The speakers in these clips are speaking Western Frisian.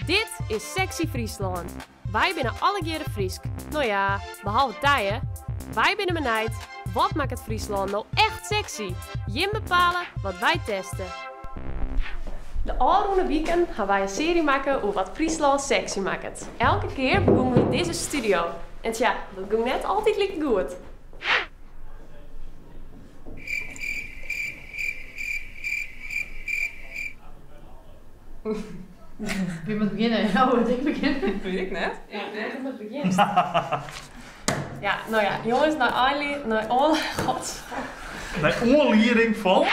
Dit is Sexy Fryslân. Wy binne allegearre Frysk. No ja, behalve Tije. Wy binne benijd, wat makket Fryslân no echt sexy? Jim bepale wat wy teste. De ôfrûne wiken ha wy in searje makke oer wat Fryslân sexy makket. Elke kear begûnen we yn dizze studio. En tsja, dat gong net altyd like goed. Wie moat begjinne? Oh, moat ik begjinne? Weet ik net. Ja, ik moat begjinne. Ja, no ja, jonges, nei oanlieding, nei oan, god. Nei oanlieding fan.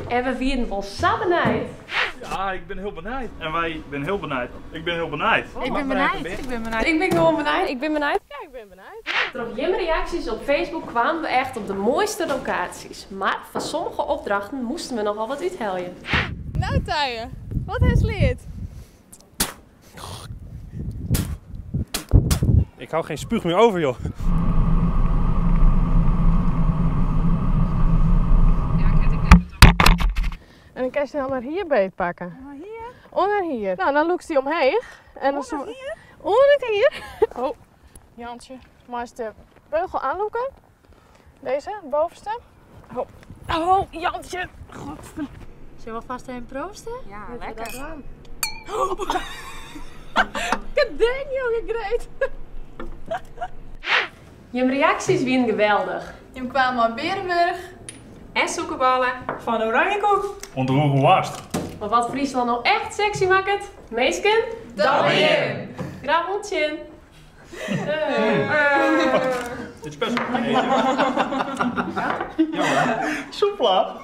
En we wienen wol sa benijd. Ja, ik bin hiel benijd. En wy binne hiel benijd. Ik bin hiel benijd. Ik bin benijd. Ik bin benijd. Ik bin gewoan benijd. Ik bin benijd. Ja, ik bin benijd. Troch jim reaksjes op Facebook kwamen we echt op de moaiste lokaasjes. Mar foar sommige opdrachten moasten we nochal wat úthelje. No Tije, wat hast leard? Ik hou geen spuug meer over, joh. En dan kinst dan naar hier beet pakken. Naar hier? Onder hier. Nou, dan lûkst dy omheech. En dan Onder hier? Onder it hier. Oh, Jantsje, meist de beugel aanlûken. Deze, de bovenste. Oh, oh Jantje. Godver. Zullen we vast even proosten? Ja, lekker. Kadeen, jonge Greet. Jim reaksjes wienen geweldich. Jim kwamen mei Bearenburch. En sûkerballen. Fan oranjekoek. Oant droege woarst. Mar wat Fryslân no echt sexy makket, minsken? Dat binne jim! Graach oant sjen! Dit is best wel. Ja, hoor. Soepla.